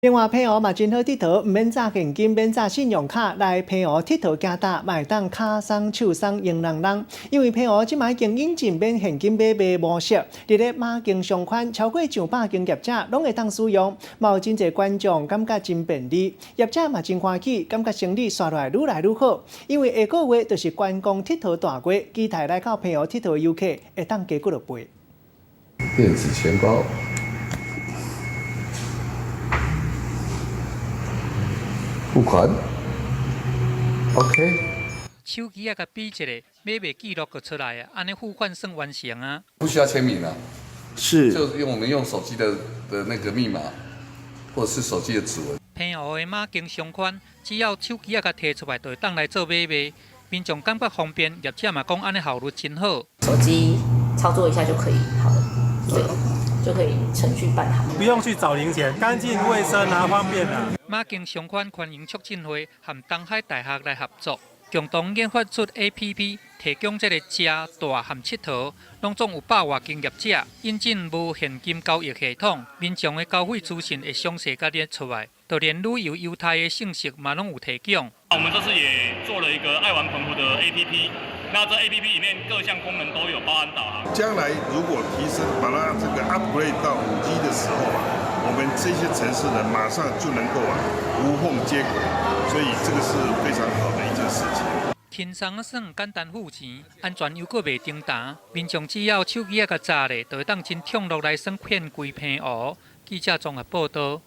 另外，澎湖嘛真好𨑨迌，毋免紮現金，免紮信用卡，來澎湖𨑨迌行搭，嘛會當跤鬆手鬆閒儂儂。因為澎湖這擺已經引進免現金買賣模式，佇咧馬經商圈超過上百間業者攏會當使用，嘛有真濟觀眾感覺真便利，業者嘛真歡喜，感覺生理煞落來愈來愈好。因為下個月就是觀光𨑨迌大月，期待來到澎湖𨑨迌遊客會當加幾落倍。電子錢包。付款，OK。手機仔共比一下，買賣記錄就出來啊，按呢付款算完成啊。不需要簽名啊，是，就用我們用手機的那個密碼，或者是手機的指紋。澎湖的馬經商圈，只要手機仔共提出來，就會當來做買賣，民眾感覺方便，業者嘛講按呢效率真好。手機操作一下就可以好了，對，就可以程序辦好，不用去找零錢，乾淨衛生啊，方便啊。馬經商圈繁榮促進會和東海大學來合作，共同研發出 APP，提供這個食、蹛和𨑨迌，攏總有百外間業者引進無現金交易系統，民眾的交費資訊會詳細共列出來，就連旅遊優待的信息嘛攏有提供。我們這次也做了一個愛玩澎湖的 APP，那這 APP 裡面各項功能都有，包含導航。將來如果提升，把它這個 upgrade 到5G 的時候啊，我們這些城市呢，馬上就能夠啊無縫接軌，所以這個是非常好的一件事情。輕鬆仔耍，簡單付錢，安全又閣袂重擔，民眾只要手機仔共紮咧，就會當真暢樂來耍遍規澎湖。記者綜合報道。